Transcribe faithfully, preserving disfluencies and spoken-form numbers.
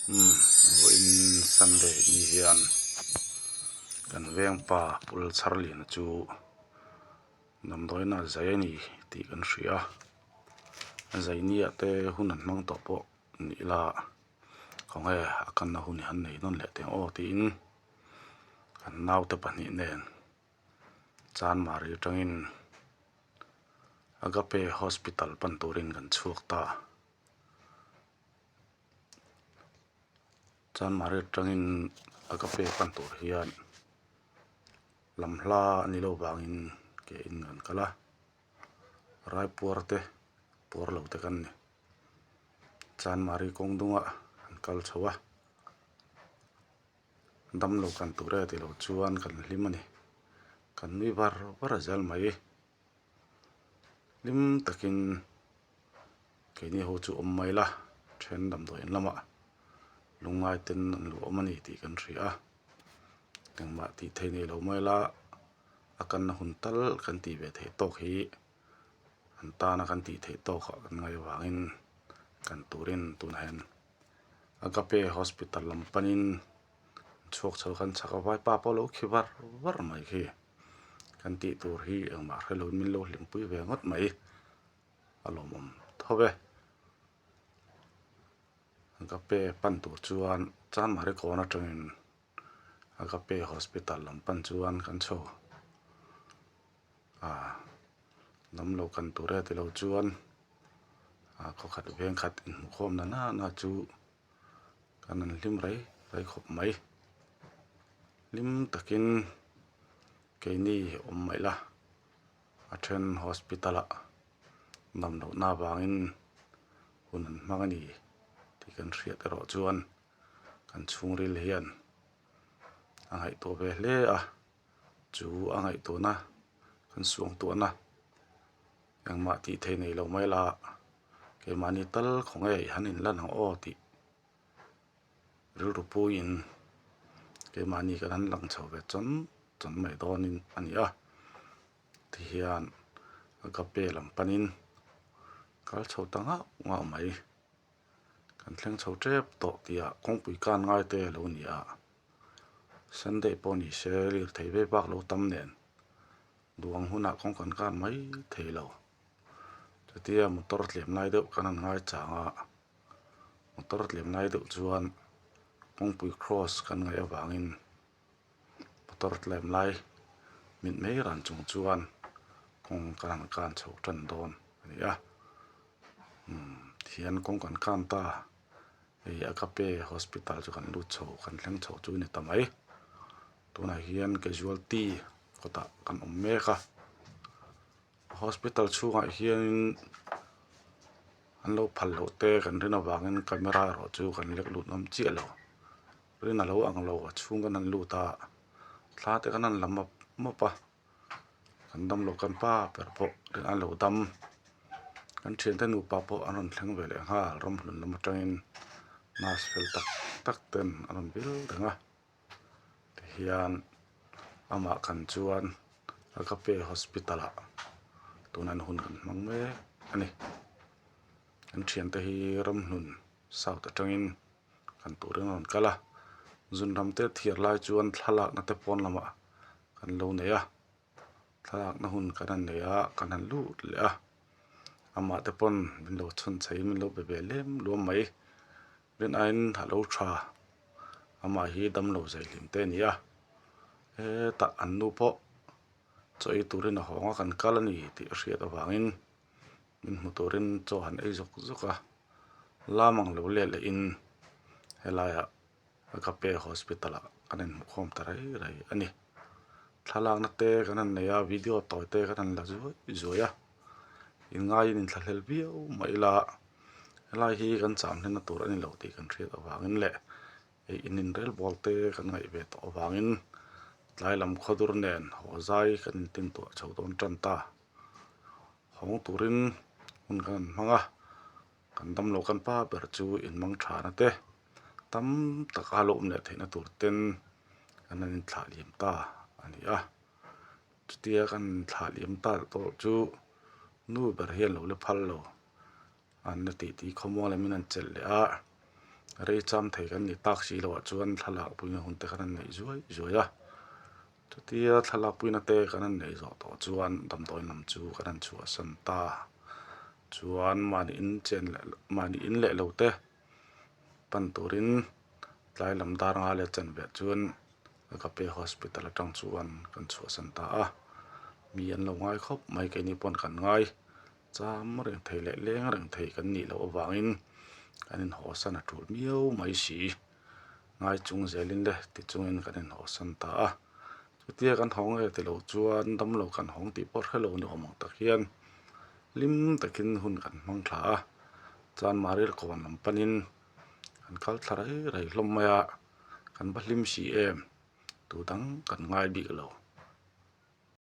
Hmm, vawiin Sunday ni hian kan vengpa Pu Lalchharlien chu damdawiin a zai a ni tih kan hria. A zai ni a te hun an hmang tawh pawh ni ila, khawnge a kanna hun hi han nei nawn leh teng aw tiin kan naute pahnih nen Chanmari aṭangin Agape Hospital pan turin kan chhuak ta. Chanmari aṭangin Agape pan tur hian lam hla a ni lo vangin ke in kan kal a. Raipuar te, puar lo te kan ni. Chanmari kawng dungah an kal chho a. Damlo kan tur e ti lo chuan kan hlim a ni. Kan nui var var a zel mai. Hlim takin keini ho chu awm mai la, ṭhen damdawiin lamah lungngai ten an lo awm a ni tih kan hria a. Engmah tih theih nei lo mai la, a kanna hun tal kan tih ve thei tawk hi an tana kan tih theih tawk a kan ngaih avangin kan turin tunah hian Agape Hospital lam panin chhuak chho kan chhak a, vaipa pawh lo khi var var mai khi. Kan tih tur hi engmah hre lo min lo hlimpui ve ngawt mai. A lawmawm tho ve. Agape pan tur chuan Chanmari kawn aṭangin Agape Hospital lam pan chuan kan chho. A, damlo kan tur e ti lo chuan, a, khaw khat veng khat inhmukhawmna na na chu kan han hlim rei rei khawp mai. Hlim takin keini awm mai la, a ṭhen hospital-ah damlohna avangin hun an hmang a ni tih kan hriat erawh chuan kan chhungril hian a ngaihtuah ve hle a, chu a ngaihtuahna, kan suangtuahna engmah tih theih nei lo mai la, keimahni tal khawnge han inlan ang aw tih rilru puiin keimahni kan han lang chho ve chawn chawn mai dawnin a ni a. Ti hian Agape lam panin kal chho ta ngauh ngauh mai. Kan thleng chho ṭep tawh tia kawngpui kan ngai te lo ni a. Sunday pawh ni se lirthei vei bak lo tam nen, duang hunah kawng kan kan mai thei lo. Chutia motor tlem lai deuh kan han ngai chang a, motor tlem lai deuh chuan kawngpui cross kan ngaih avangin motor tlem lai mit mai ran chung chuan kawng kan han kan chho ṭan dawn a ni a. Hmm, tihian kawng kan kan ta, hei Agape Hospital chu kan lut chho, kan thleng chho chu ni ta mai. Tunah hian casualty kawtah kan awm mek a. Hospital chhungah hian an lo phal loh te kan rin avangin camera erawh chu kan lek lut ngam chiah lo. Rin a lo ang lo, a chhung kan han lut a, thla te kan han la map map a. Kan damlo kan pa ber pawh rin an lo dam. Kan ṭhiante nupa pawh an rawn thleng ve leh nghal, ramhlun lam aṭangin nurse fel tak tak ten an rawn vil reng a. Tihian amah khan chuan Agape Hospital-ah tunah hun kan hmang mek a ni. Kan ṭhiante hi ramhlun south aṭangin kan turin a rawn kal a. Zunram te thiar lai chuan thlalakna te pawn lamah kan lo nei a. Thlalakna hun kan han nei a, kan han lut leh a. Amah te pawn min lo chhun chhei, min lo be ve lem luam mai. Rin aiin a lo ṭha. Amah hi damlo zai hlim te a ni a. Hetah an nu pawh chaw ei turin a hawng a, kan kal a ni tih a hriat avangin min hmu turin chaw han ei zuk zuk a. Lam ang lo let lehin helaiah Agape Hospital-ah kan inhmukhawm ta rei rei a ni. Thlalakna te kan han nei a, video tawi te kan han la zuai zuai a. Inngaiin inthlahlel viau mah ila, helai hi kan cham hlenna tur a ni lo tih kan hriat avangin leh ei in inrel bawl te kan ngaih ve tawh avangin tlai lam khaw dur nen haw zai kan intin tuah chho dawn ṭan ta. Hawng turin hun kan han hmang a, kan damlo kan pa ber chu inmang ṭhana te tam tak a lo awm leh theihna tur ten kan han inthlahliem ta a ni a. Chutia kan inthlahliem ta tawh chu nu ber hian lo la phal lo, an la titi khawmual lem in an chelh leh a, Rei cham thei kan ni tak si lo a chuan thlalakpuina hun te kan han nei zuai zuai a. Chutia thlalakpuina te kan han nei zawh tawh chuan damdawiin lam chu kan han chhuahsan ta. Chuan mahni in chen leh, mahni in leh lo te pan turin tlai lam dar nga leh chanve chuan Agape Hospital aṭang chuan kan chhuahsan ta a. Mi an lo ngai khawp mai, keini pawn kan ngai. Cham reng thei leh leng reng thei kan nih loh avangin kan inhawsan a ṭul miau mai si. Ngai chung zelin le ti chungin kan inhawsan ta a. Chutia kan hawng nge ti lo chuan damlo kan hawng tih pawh hre lo ni awm ang tak hian hlim takin hun kan hmang thla a. Chuan Maril kawn lam panin kan kal thla rei rei hlawm mai a, kan va hlim si em, tu dang kan ngai bik lo.